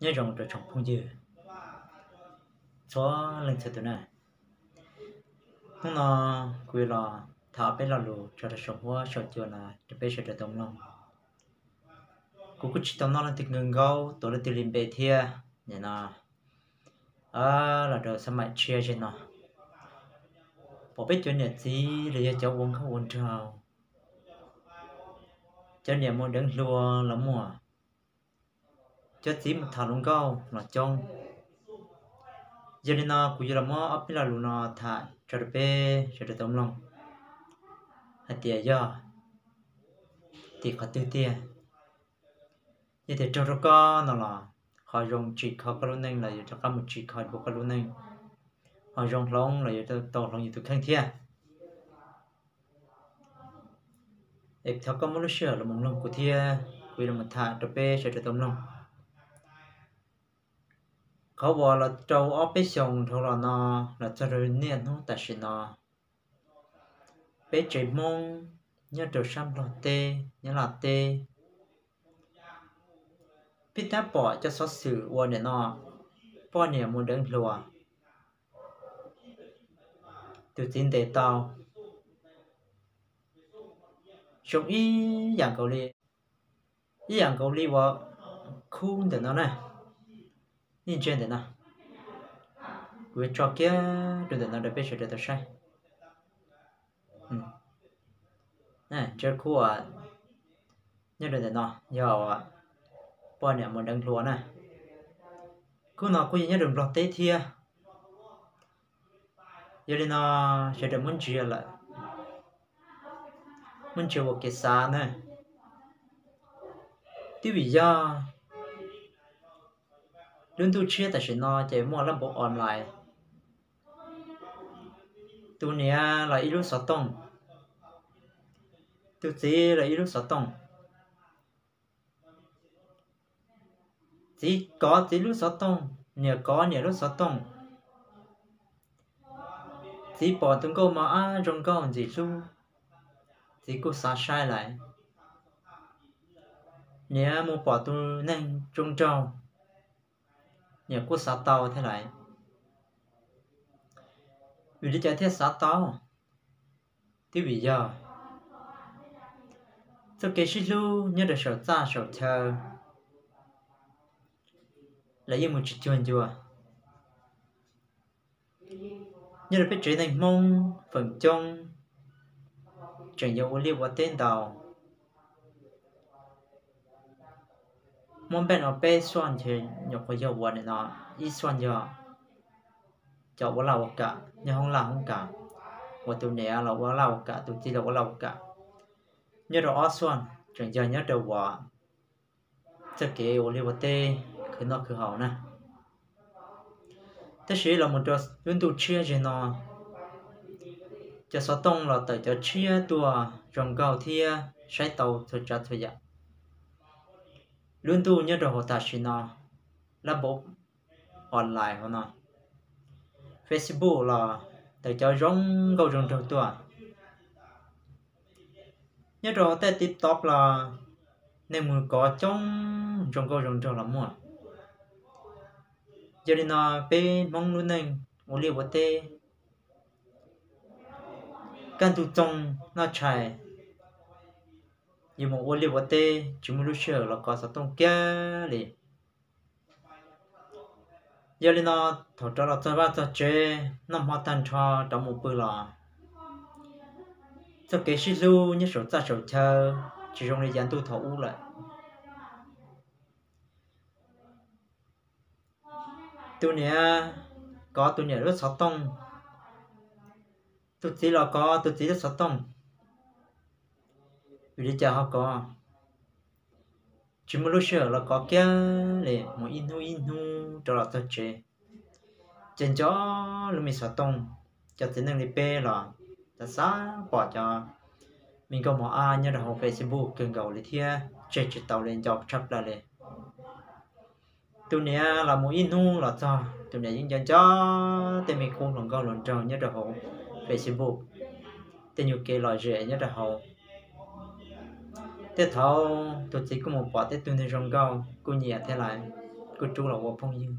Nyob zoo rau tsoom phooj ywg txhua leej txhua tus na. Hnub no kuv yuav los tham ob peb lo lus tso rau saum huab saum cua no rau peb sawv daws tau mloog. Kuv kuj tsis tau noj leej twg nkaus nkaub tuav leej twg li npe thiab. Nim no los rau xab maim tshiab ze no, pom peb cov niam txiv los yog cov ua nkauj ua nraug, cov niam mus deev hluas los muaj, cov txiv mus tham hluas nkauj los coob. Yog li no kuv yuav los muab ob peb lo lus no tham tso rau peb sawv daws tau mloog hais tias yog tim qhov twg tiag. Yog tias raug rau koj no los ho zoo tsim kho koj lub neej los yuav rov qab mus tsim kho dua koj lub neej, ho zoo hloov los yuav tau hloov yus tus kheej thiab. Es thov koj muab lub sij hawm los mus mloog kuv thiab, kuv yuav los tham rau peb sawv daws tau mloog. Qhov uas los rau ob peb xyoos dhau los no, los txog rau niaj hnub tam sim no, peb tsev Hmoob nyob rau sab Nplog teb, Nyab Laj teb, peb tab pom cov xov xwm uas nim no poj niam mus deev hluas, tus txiv ntes tau, zoo ib yam nkaus li, ib yam nkaus li uas khub ntawm no na, nej ntsia ntawm no, kuv yuav tso kiag rau ntawm no rau peb sawv daws tau saib. Ntsia khub uas nyob rau ntawm no yog poj niam mus deev hluas na. Khub no kuj yog nyob rau Nplog teb thiab. Yog li no sawv daws muab ntsia lawm, muab ntsia ua kev xav na. Twb vim yog lub ntuj tshiab tam sim no ces muaj lab npaum online. Tus niam los ib lub xov tooj, tus txiv los ib lub xov tooj. Txiv kov txiv lub xov tooj, niam kov niam lub xov tooj. Txiv pom tus nkauj mos ab zoo nkauj ntxim hlub, txiv kuj xav saib lawm. Niam mus pom tus neeg zoo nraug, niam kuj xav tau thiab lawm. Vim li cas thiaj xav tau? Twb vim yog txoj kev sib hlub nyob rau saum txaj saum chaw los yeej mus tsis cuag ncua. Nyob rau peb tsev neeg Hmoob feem coob tseem yog ua liaj ua teb ntau. Muab npej no peb xuaj ces nyuam qhuav yog ua nim no ib xuaj yog cov ua laj ua kam nyob hoob laj hoob kam, uas tus niam los ua laj ua kam, tus txiv los ua laj ua kam. Nyob rau ob xuaj tseem yog nyob rau uas txoj kev ua liaj ua teb khwv noj khwv haus na. Tab sis los mus rau lub ntuj tshiab zeg no, cov xov tooj los tawm cov tshiab tuaj zoo nkauj thiab saib tau txhua tsav txhua yam. Lub ntuj nyob rau hauv tam sim no, lab npaum online hauv no, Facebook los tawm cov zoo nkauj zoo nraug tuaj. Nyob rau hauv tej TikTok los neeg mus kov coob zoo nkauj zoo nraug los muaj. Yog li no peb Hmoob lub neej ua liaj ua teb, kaj ntug txoog noj tshais, yuav mus ua liaj ua teb tsis muaj lub sij hawm los kov xov tooj kiag li. Yog li no thaum rov los txog vaj txog tsev noj hmo tag nrho rov mus pw los, txoj kev sib hlub nyob saum txaj saum chaw tsis zoo li yav ntuj thaum ub lawm. Tus niam kov tus niam lub xov tooj, tus txiv los kov tus txiv lub xov tooj. Vim li cas ho kov? Tsis muaj lub sij hawm los kov kiag li, mus ib hnub ib hnub rov los txog tsev, ces nco lub me xov tooj. Cov txiv neej li peb los xav xav pom cov me nkauj mos ab nyob rau hauv Facebook kawg nkaus li thiab tseg tsis tau li, nco tshaj plaws li. Tus niam los mus ib hnub los txog, tus niam yeej nco nco tej me khub hluas nkauj hluas nraug nyob rau hauv Facebook, tej nyuag kev lom zem nyob rau hauv. Tej thaum tus txiv kuj mus pom tej tug neeg zoo nkauj kuj nyiam thiab lawm, kuj rub los ua phooj ywg.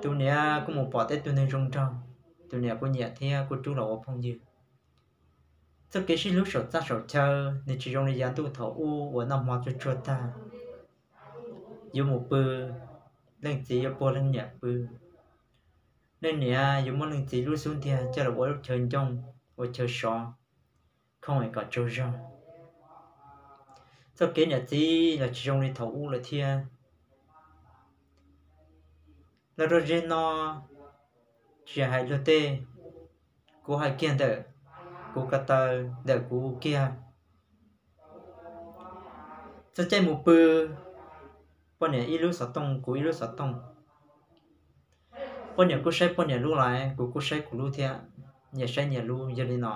Tus niam kuj mus pom tej tug neeg zoo nraug, tus niam kuj nyiam thiab kuj rub los ua phooj ywg. Txoj kev sib hlub saum txaj saum chaw nws tsis zoo li yav ntuj thaum ub uas noj hmo tsuag tsuag tag yuav mus pw, leej txiv yuav puag leej niam pw, leej niam yuav muab leej txiv lub xub ntiag coj los ua lub chaw ncoo, ua chaw sov, khooj es kom tsaug zog. Txoj kev niam txiv los tsis zoo li thaum ub lawm thiab. Los rau ze no, tsis hais luag tej, kuv hais kiag ntawm kuv ko taw, ntawm kuv kiag. Txog caij mus pw, poj niam ib lub xov tooj kuv ib lub xov tooj. Poj niam kuj saib poj niam lub lawm, kuv kuj saib kuv lub thiab, nyias saib nyias lub. Yog li no,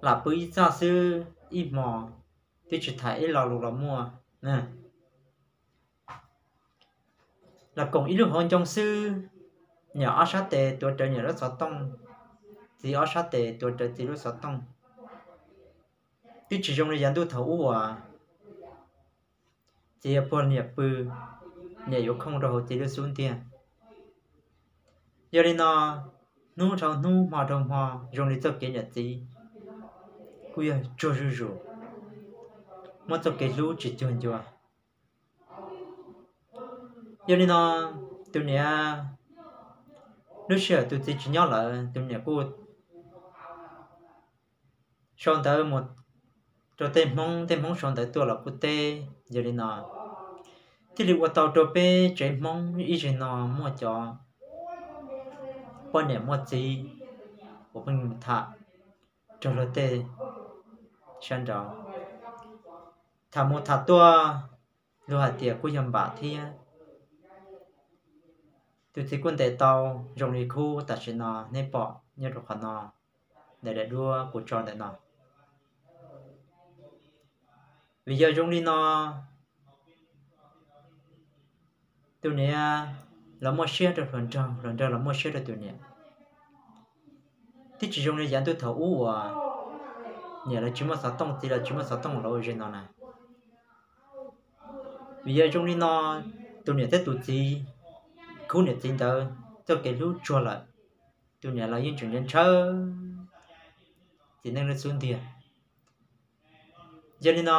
lam pw ib txaj xwb, ib hmo twb tsis tham ib lo lus los muaj. Los koom ib lub hauv ncoo xwb, niam ob sab tes tuav rawv niam lub xov tooj, txiv ob sab tes tuav rawv txiv lub xov tooj. Twb tsis zoo li yav ntuj thaum ub uas txiv yuav puag niam pw, niam yuav khooj rau hauv txiv lub xub ntiag. Yog li no, hnub dhau hnub, hmo dhau hmo, zoo li txoj kev niam txiv kuj yog tsuag zuj zus, muab txoj kev hlub tsis cuag ncua. Yog li no, tus niam, lub sij hawm tus txiv tsis nyob lawm, tus niam kuj sau ntawv mus rau tej Hmoob, tej Hmoob sau ntawv tuaj los kuj teb. Yog li no, thiaj li ua tau rau peb tsev Hmoob ib zig no muaj cov poj niam muaj txiv uas pheej tham rau luag tej sab nraud. Tham mus tham tuaj, luag hais tias kuj yog npam thiab. Tus txiv kuj ntes tau zoo li khub tam sim no neb pom nyob rau qhov no, daim duab kuv tso ntawm no. Vim yog zoo li no, tus niam los muaj siab rau hluas nraug, hluas nraug los muaj siab rau tus niam. Twb tsis zoo li yav ntuj thaum ub uas niam los tsis muaj xov tooj, txiv los tsis muaj xov tooj los ua zig no na. Vim yog zoo li no, tus niam thiab tus txiv, khub niam txiv ntawd txoj kev hlub tsuag lawm, tus niam los yeej tseem ntshaw txiv neej lub xub ntiag. Yog li no,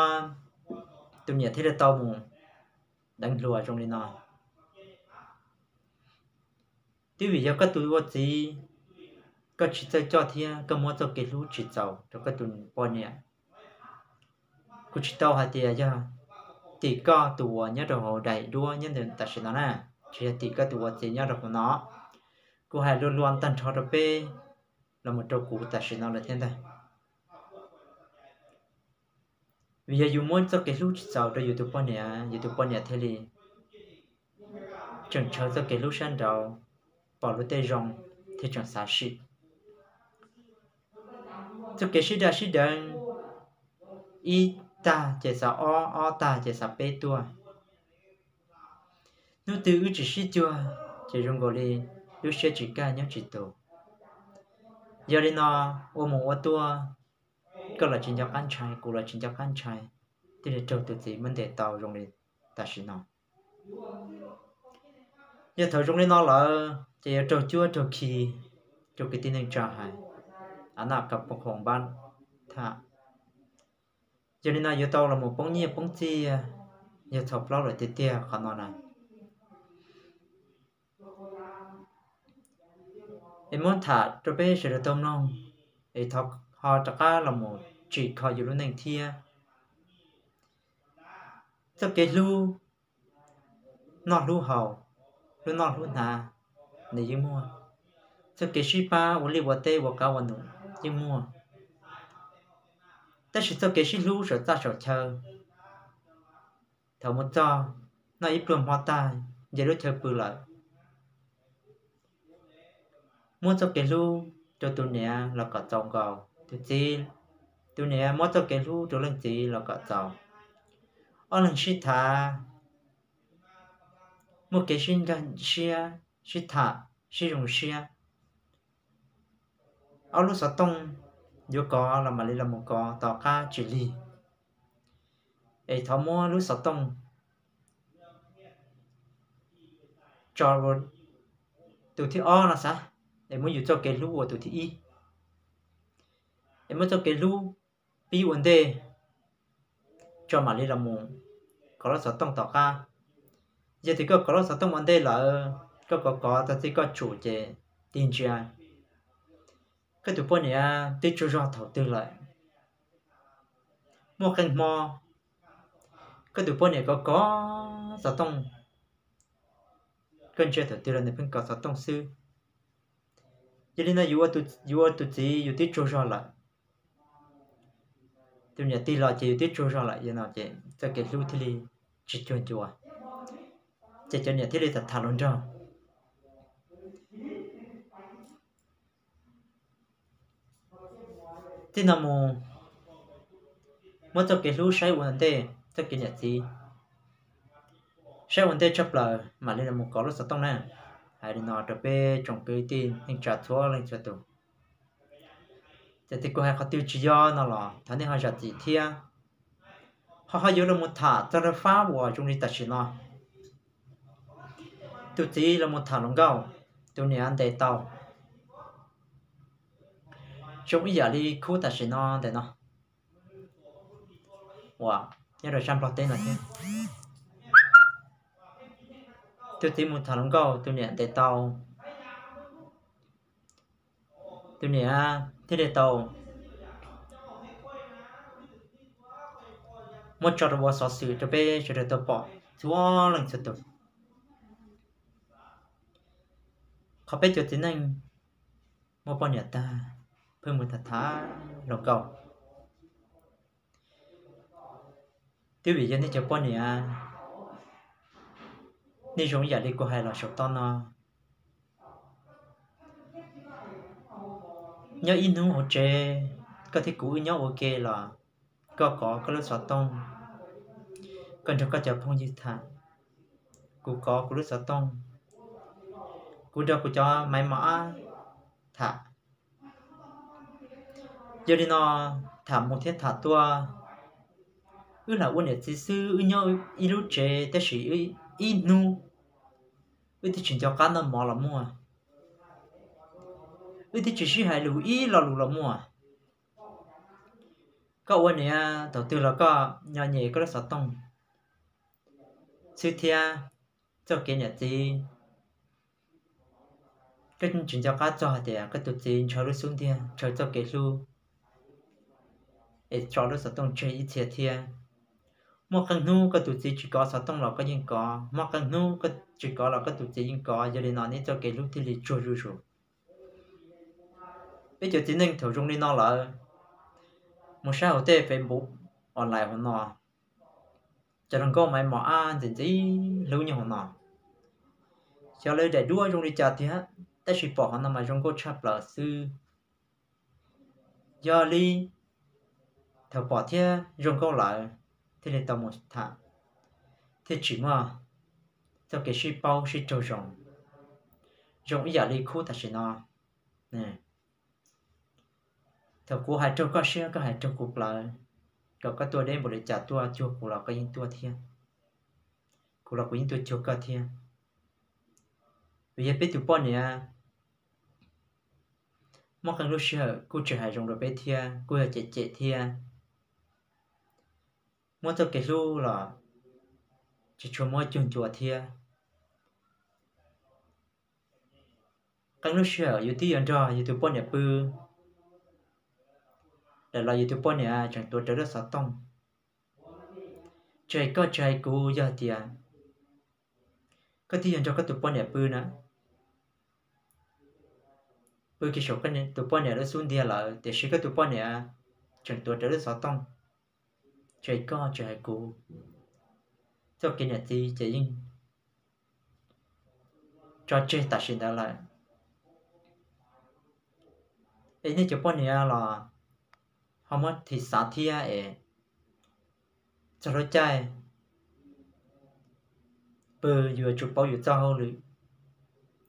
tus niam thiaj li tau mus deev hluas zoo li no. Twb vim yog koj tus ua txiv, koj tsis txawj coj thiab koj muab txoj kev hlub tsis txaus rau koj tus poj niam. Kuv tsis tau hais tias yog tim koj tus uas nyob rau hauv daim duab nyob ntawm tam sim no na, tsis yog tim koj tus ua txiv nyob rau hauv no. Kuv hais luag luag tag nrho rau peb los mus rau kuv tam sim no lawm thiab ntag. Vim yog yus muab txoj kev hlub tsis txaus rau yus tus poj niam, yus tus poj niam thiaj li tseem ntshaw txoj kev hlub sab nraud, pom luag tej zoo thiaj tseem xav sim. Txoj kev sib daj sib deev, ib tag ces xav ob, ob tag ces xav peb tuaj. Hnub twg wb tsis sib cuag ces zoo nkaus li lub siab tsis kaj nyob tsis tus. Yog li no, ua mus ua tuaj, koj los tsis nco qab ntshai, kuv los tsis nco qab ntshai, thiaj li raug tus txiv muab ntes tau zoo li tam sim no. Yog thaum zoo li no lawm ces yuav raug cuab raug khi, raug kwv tij neej tsa hais, a naj ka poob khoom npab tham. Yog li no yuav tau los mus poob nyiaj poob txiaj, yog txhaum plaub lawm tiag tiag qhov no na. Es muab tham rau peb sawv daws tau mloog, es thov ho rov qab los mus tsim kho yus lub neej thiab. Txoj kev hlub noj hlub haus, hlub noj hlub hnav, nws yeej muaj. Txoj kev sib pab ua liaj ua teb ua qab ua num yeej muaj. Tab sis txoj kev sib hlub saum txaj saum chaw, thaum mus txog noj ib pluag hmo tag, nce lub chaw pw lawm, muab txoj kev hlub rau tus niam los kom txaus nkaus, tus txiv, tus niam muab txoj kev hlub rau leej txiv los kom txaus. Ob leeg sib tham, muaj kev sib nkag siab, sib tham, sib zoo siab. Ob lub xov tooj yuav kov los mam li los mus kov, tom qab tsis lig. es thov muab lub xov tooj tso ua tus thib ob no xav, es muab yus txoj kev hlub ua tus thib ib, es muab txoj kev hlub pib ua ntej tso mam li los mus kov lub xov tooj tom qab. Yog tias koj kov lub xov tooj ua ntej lawm, koj kov kov txog txij koj tsum ces tig ntsia koj tus poj niam twb tsaug zog thaum twg lawm. Muaj qee hmo koj tus poj niam kov kov xov tooj, koj ntsia thaum twg los nws pheej kov xov tooj xwb. Yog li no yus ua tus txiv yus twb tsaug zog lawm, tus niam tig los ces yus twb tsaug zog lawm, yog no ces txoj kev hlub thiaj li tsis cuag ncua, ces cov niam thiaj li tham tham hluas nraug. Txij no mus muab txoj kev hlub saib ua ntej, txoj kev niam txiv saib ua ntej tshaj plaws mam li los mus kov lub xov tooj na. Hais li no rau peb tsoom kwv tij neej tsa txhua leej txhua tus. Ces thaum kuv hais qhov twg tsis yog no los thov nej ho zam txim thiab. Ho ho yuav los mus tham txog rau fab uas zoo li tam sim no. Tus txiv los mus tham hluas nkauj, tus niam ntes tau, zoo ib yam li khub tam sim no ntawm no uas nyob rau sab Nplog teb no thiab. Tus txiv mus tham hluas nkauj, tus niam ntes tau, tus niam thiaj li tau muab tso rau ua xov xwm rau peb sawv daws tau pom txhua leej txhua tus. Qhov peb cov txiv neej muaj poj niam tag, pheej mus tham tham hluas nkauj, twb vim yog nej cov poj niam, nej zoo ib yam li kuv hais los saum toj no. Nyob ib hnub hauv tsev, koj thiab kuv wb nyob ua ke los koj kov koj lub xov tooj, koj nrog koj cov phooj ywg tham, kuv kov kuv lub xov tooj, kuv nrog kuv cov maiv mos ab tham. Yog li no tham mus thiab tham tuaj, wb lam ua niam txiv xwb, wb nyob ib lub tsev tab sis ib hnub wb twb tsis nco qab noj mov los muaj, wb twb tsis sib hais lus ib lo lus los muaj. Koj ua niam thaum twg los koj nyo nyem koj lub xov tooj xwb thiab. Txoj kev niam txiv, koj tsis nco qab txog hais tias koj tus txiv ntshaw lub xub ntiag, ntshaw txoj kev hlub es tso lub xov tooj tseg ib txhia thiab. Muaj qee hnub koj tus txiv tsis kov xov tooj los koj yeej kov, muaj qee hnub koj tsis kov los koj tus txiv yeej kov, yog li no nej txoj kev hlub thiaj li tsuag zuj zus. Peb cov txiv neej thaum zoo li no lawm, mus saib hauv tej Facebook online hauv no, cov hluas nkauj maiv mos ab ntxim ntxim hlub nyob hauv no. Xyov lawv daim duab zoo li cas tiag, tab sis pom hauv no mas zoo nkauj tshaj plaws xwb. Yog li thaum pom thiab zoo nkauj lawm thiaj li tau mus tham, thiaj tsim muaj txoj kev sib paub sib raug zoo, zoo ib yam li khub tam sim no. Thaum kuv hais raug koj siab, koj hais raug kuv plawv, kom koj tuaj deb npaum li cas tuaj cuag kuv los koj yeej tuaj thiab, kuv los kuv yeej tuaj cuag koj thiab. Vim yog peb tus poj niam muaj qee lub sij hawm kuj tsis hais zoo rau peb thiab, kuj yog cem cem thiab. Muab txoj kev hlub los tsis tshua muab cuag ncua thiab. Qee lub sij hawm yus twb yuav nrog yus tus poj niam pw lawm los yus tus poj niam tseem tuav rawv lub xov tooj. Tsis hais koj tsis hais kuv, yog hais tias koj twb yuav nrog koj tus poj niam pw na, pw kiag saum tus poj niam lub xub ntiag lawm tiam sis koj tus poj niam tseem tuav rawv lub xov tooj, tsis hais koj tsis hais kuv, txoj kev niam txiv ces yeej tso tseg tam sim ntawd lawm. Es nej cov poj niam los ho muab thim xav thiab es txog lub caij pw yuav tsum paub yus txoj hauj lwm,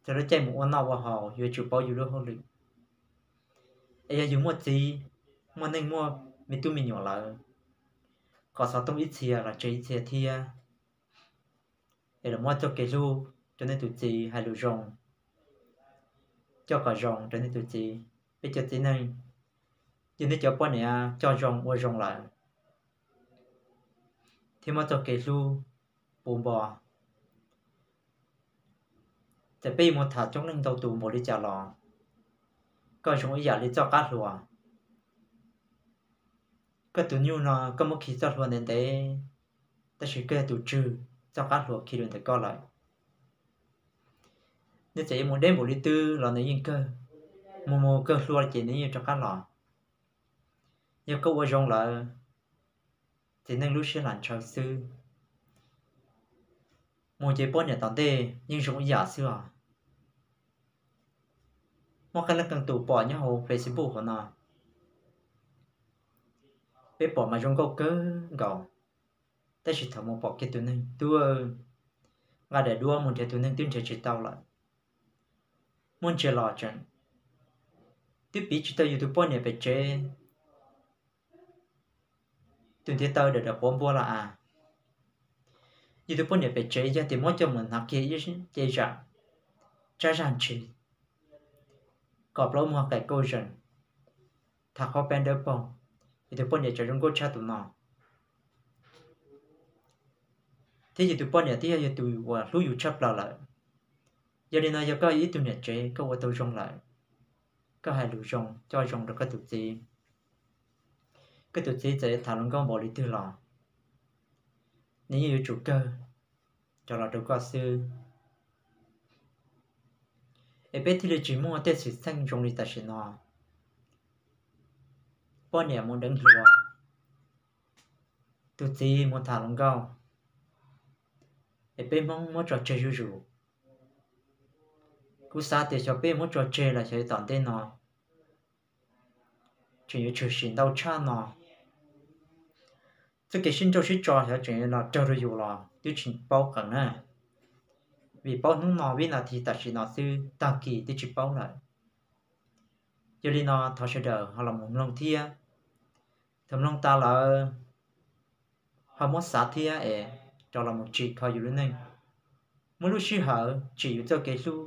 txog lub caij mus ua noj ua haus yuav tsum paub yus lub hauj lwm. Es yog yus muaj txiv, muaj neej, muaj me tub me nyuam lawm, kom xov tooj ib txhia los tseg ib txhia thiab. Es los muab txoj kev hlub rau nej tus txiv, hais lus zoo, coj kom zoo rau nej tus txiv. Peb cov txiv neej, yog nej cov poj niam coj zoo ua zoo lawm, thiab muab txoj kev hlub puv npo, txawm peb yuav mus tham coob leej ntau tus npaum li cas los, koj zoo ib yam li txoj qab hlua. Koj tus nyuj no koj muab khi txoj hlua ntev ntev, tab sis koj yog tus tswj txoj qab hlua khi rau ntawm koj lawm. Nws txawm yuav mus deb npaum li twg los nws yeej kawg, mus mus kawg hlua ces nws yeej rov qab los. Yog koj ua zoo lawm, txiv neej lub siab lam ntshaw xwb. Mus ces poj niam tom ntej yeej zoo ib yam xwb os. Muaj qee leej qee tus pom nyob hauv Facebook hauv no, peb pom mas zoo nkauj kawg nkaus, tab sis thaum mus pom kiag tus neeg tuag, nqa daim duab mus nrhiav tus neeg twb nrhiav tsis tau lawm. Muaj ntsia los tseem twb piv tsis tau yus tus poj niam pem tsev, tus ntiav taw dawm dawm quav npua los as. Yus tus poj niam pem tsev yog tias muab coj mus hnav kiag ib ce zam tsab zag ntshis, kom plaub muag qaim kauj zees, tham qhob peeb dawb paug, yus tus poj niam tseem zoo nkauj tshaj tus no. Thiab yus tus poj niam twb yog yus tus uas hlub yus tshaj plaws lawm. Yog li no yog koj ib tug niam tsev koj ua tau zoo lawm, koj hais lus zoo coj zoo rau koj tus txiv, koj tus txiv txawm tham hluas nkauj npaum li twg los nws yeej yuav tsum kawg coj los rau koj xwb. Es peb thiaj li tsis muaj tej xwm txheej zoo li tam sim no. Poj niam mus deev hluas, tus txiv mus tham hluas nkauj, es peb Hmoob muab tso tseg zuj zus. Kuv xav tias xyov peb muab tso tseg los xyov tom ntej no tseem yuav tshwm sim ntau tshaj no. Txoj kev sib nrauj sib tso xyov tseem los raug rau yus los twb tsis paub qees na, vim paub hnub no vib nas this tam sim no xwb, tag kis twb tsis paub lawm. Yog li no thov sawv daws ho los mus mloog thiab. Thaum mloog tas lawm, ho muab xav thiab es rov los mus tsim kho yus lub neej. Muaj lub sij hawm tsim yus txoj kev hlub,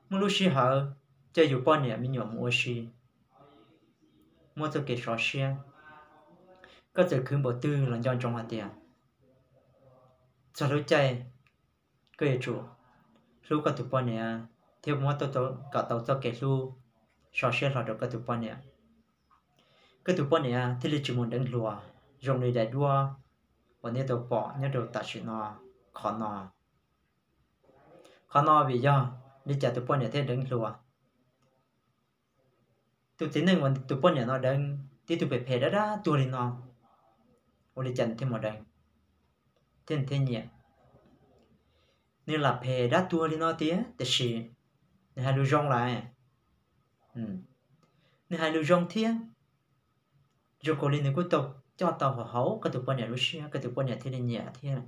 muaj lub sij hawm coj yus poj niam me nyuam mus ua si, muab txoj kev sov siab. Koj txawm khwv npaum twg los nco ntsoov hais tias txog lub caij koj yuav tsum hlub koj tus poj niam thiab muab kom tau txoj kev hlub sov siab hlo rau koj tus poj niam. Koj tus poj niam thiaj li tsis mus deev hluas zoo li daim duab uas nej tau pom nyob rau tam sim no. Qhov no, qhov no vim yog li cas tus poj niam thiaj deev hluas? Tus txiv neej uas tus poj niam no deev tib tug phem phem dab dab tuag li no, ua li cas nws thiaj mus deev thiab nws thiaj nyiam? Nws lam phem dab tuag li no tiag tiam sis nws hais lus zoo lawm. Nws hais lus zoo thiab, zoo kawg li nws kuj tau coj tau hauv hauv koj tus poj niam lub siab, koj tus poj niam thiaj li nyiam thiab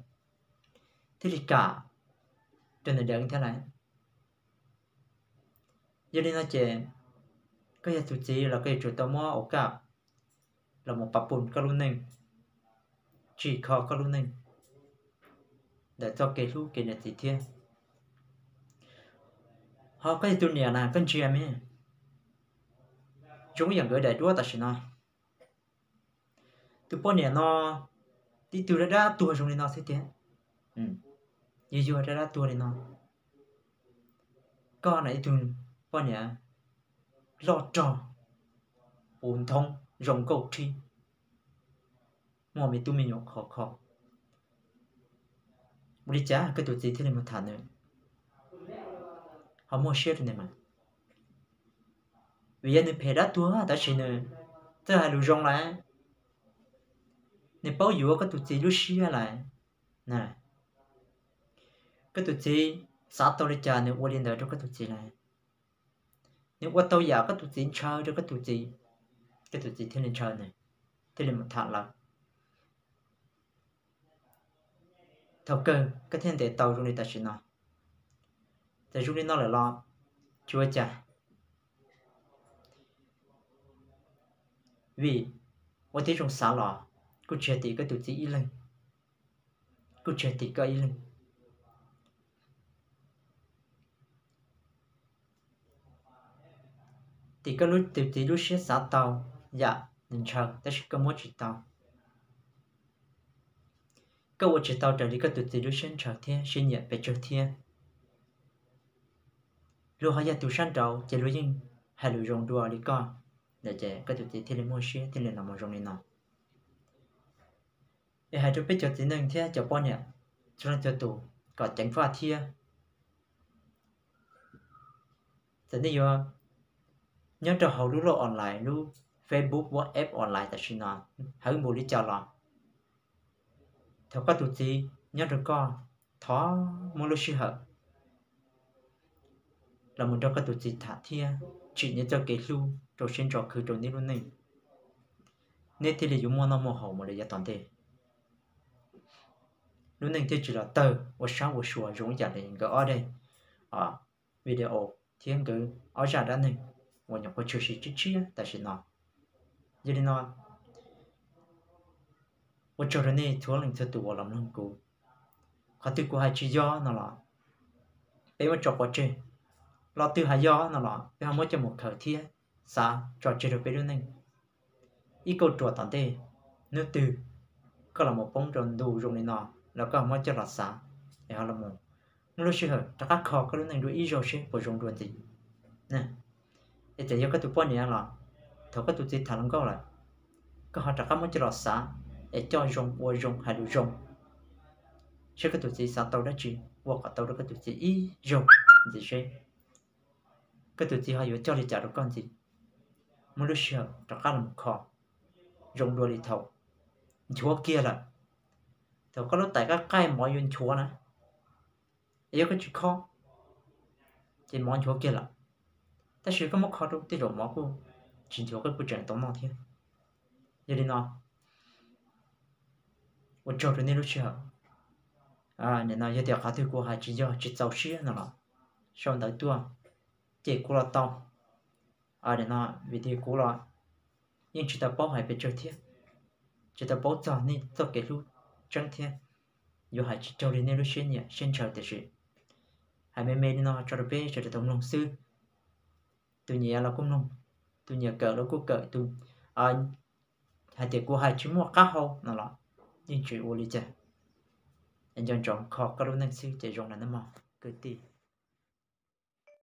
thiaj li kam rau nws deev thiab lawm. Yog li no ces koj yog tus txiv los koj yuav tsum tau muab ua kaj los mus pab pum koj lub neej, tsim kho koj lub neej ntawm txoj kev hlub kev niam txiv thiab. Ho koj yog tus niam na koj ntsia me, zoo ib yam nkawd daim duab tam sim no. Tus poj niam no tib tug dab dab tuag zoo li no xwb tiag, yuag yuag dab dab tuag li no. Koj na ib tug poj niam loj rog, puv nthoob zoo nkauj rhib, muaj me tub me nyuam khov kho, ua li cas koj tus txiv thiaj li mus tham nws, ho muaj siab rau nws mas? Vim yog nws phem dab tuag tab sis nws txawj hais lus zoo lawm, nws paub yuav koj tus txiv lub siab lawm. Koj tus txiv xav tau li cas nws ua li ntawd rau koj tus txiv lawm. Nws ua tau yam koj tus txiv ntshaw rau koj tus txiv, koj tus txiv thiaj li ntshaw nws, thiaj li mus tham lawv. Thaum kawg koj thiaj ntes tau zoo li tam sim no. Txawm zoo li no lawm los tsis ua cas, vim ua tib zoo xav los kuj tsis yog tim koj tus txiv ib leeg, kuj tsis yog tim koj ib leeg. Tim koj tus txiv lub siab xav tau yam nws ntshaw tab sis koj muab tsis tau. Koj ua tsis tau raws li koj tus txiv lub siab ntshaw thiab siab nyiam pes tsawg thiab. Luag ho yog tus sab nraud ces luag yeej hais lus zoo dua li koj, ces koj tus txiv thiaj li muaj siab thiaj li los mus zoo li no. Es hais rau peb cov txiv neej thiab cov poj niam txhua leej txhua tus kom ceev faj thiab. Txawm nej yuav nyob rau hauv lub loj online, lub Facebook, WhatsApp online tam sim no heev npaum li cas los, thaum koj tus txiv nyob rau koj, thov muab lub sij hawm los mus nrog koj tus txiv tham thiab tsim nws txoj kev hlub rau siab ntso khwv rau neb lub neej, neb thiaj li yuav muaj noj muaj haus mus li yav tom ntej. Lub neej thiaj tsis los tawg ua sab ua sua zoo ib yam li nkawd ob daim video thiab nkawd ob zaj dab neeg uas nyuam qhuav tshwm sim tshiab tshiab tam sim no. Yog li no, ua tsaug rau nej txhua leej txhua tus uas los mloog kuv. Qhov twg kuv hais tsis yog no los peb muab tso quav tseg, lo twg hais yog no los peb ho muab coj mus khaws thiab xav tso tseg rau peb lub neej. Ib kauj ruam tom ntej, hnub twg koj los mus poob rau ntu zoo li no los koj ho muab coj los xav, es ho los mus muaj lub sij hawm rov qab kho koj lub neej dua ib zaug seb puas zoo dua ntxiv. Es txawm yog koj tus poj niam los, thaum koj tus txiv tham hluas nkauj lawm, koj ho rov qab muab coj los xav, es coj zoo ua zoo hais lus zoo, seb koj tus txiv xav tau dab tsi, ua kom tau rau koj tus txiv ib zaug ntxiv seb koj tus txiv ho yuav coj li cas rau koj ntxiv. Muaj lub sij hawm rov qab los kho zoo dua li thaum nchuav kiag lawm. Thaum koj lub tais qab qaij mov yuav nchuav na, es yog koj tsis kho ces mov nchuav kiag lawm. Tab sis koj muab kho rau tej zaum mov kuj tsis nchuav, koj kuj tseem tau noj thiab. Yog li no, ua tsaug rau nej lub sij hawm. Nim no yog tias qhov twg kuv hais tsis yog tsis txaus siab no los sau ntawv tuaj cem kuv los tau. Nim no vim tias kuv los yeej tsis tau paub hais pes tsawg thiab, tsis tau paub txog nej txoj kev hlub tseeb thiab, yuav hais tsis raug li nej lub siab nyiam siab ntshaw tiam sis hais me me li no tso rau peb sawv daws tau mloog xwb. Tus nyiam los kuj mloog, tus nyiam kawm los kuj kawm, tus hais tias kuv hais tsis muaj qab hau no los yeej tsis ua li cas. Nco ntsoov kho koj lub neej xwb ces zoo na nawb mog kwv tij.